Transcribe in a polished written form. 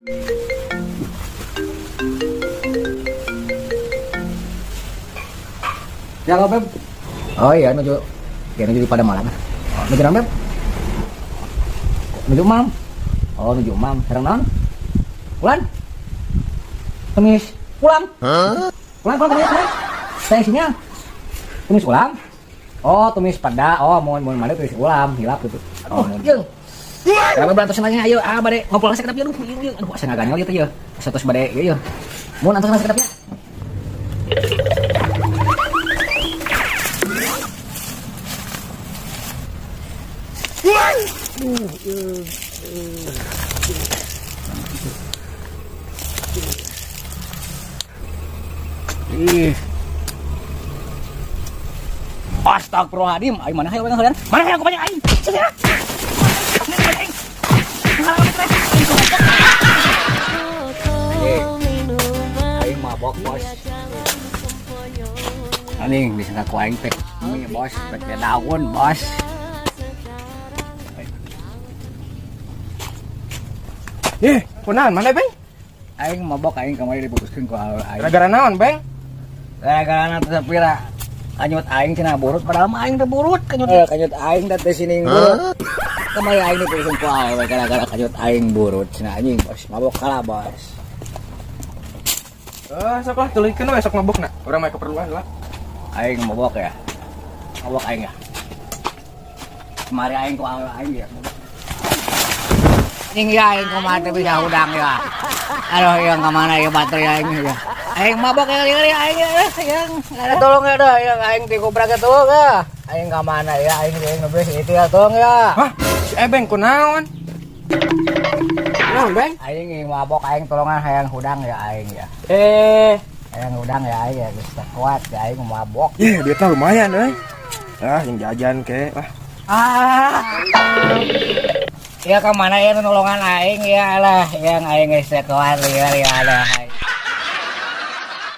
Ya kalau Beb. Oh iya nuju ya nuju di pada malam. Nuju naon Beb? Nuju mam. Oh nuju mam. Sareng naon? Ulan. Tumis ulam. Ulang ulang tumis. Saya isinya. Tumis ulam. Oh tumis pada. Oh mau mau mana tumis ulam hilap gitu. Oh jeung. Kenapa berantos nanya ayo ah bade ngobrol sakedap ya aduh ieu aduh asa ngaganyol ieu teh ieu. Asa tos bade ieu ieu. Mun antos sakedap ya. Ih. Astagfirullahaladzim, aing mana hayang kalian? Mana hayang banyak aing? Aing mabok, bos. Anjing disangka ku aing teh mie, bos, pek daun, bos. Ih, kunaon mana, Beng? Aing mabok aing kamari diputuskeun ku aing. Gara-gara naon, Beng? Gara-gara na teh pira kanyut aing cenah burut padahal mah aing teh burut kanyut kanyut aing teh teh sining burut. Kamari aing diputuskeun ku awewe gara-gara kanyut aing burut cenah anjing bos mabok kalah bos. Eh, sok lah tuluykeun we sok mabokna. Urang mah keperluan lah. Aing mabok ya. Mabok aing ya. Kemari aing ku awewe aing ya. Anjing ya aing kumaha teh bisa hudang ya. Aduh yang kemana ya baterai aing ya. Aing mabok ya ya aing ya yang ada tolong ya dah yang aing ti kubrak ya tolong ya. Aing kemana ya aing aing ngebres itu ya tolong ya. Hah? Si Ebeng kunaon? Naon, Beng? Aing mabok aing tolongan hayang hudang ya aing ya. Eh, Hayang hudang ya aing ya geus teu kuat ya aing mabok. ih duitnya lumayan euy. Ah, yang jajan ke lah. Ah. Ya kemana ya nolongan aing ya lah yang aing geus teu kuat ya ya ada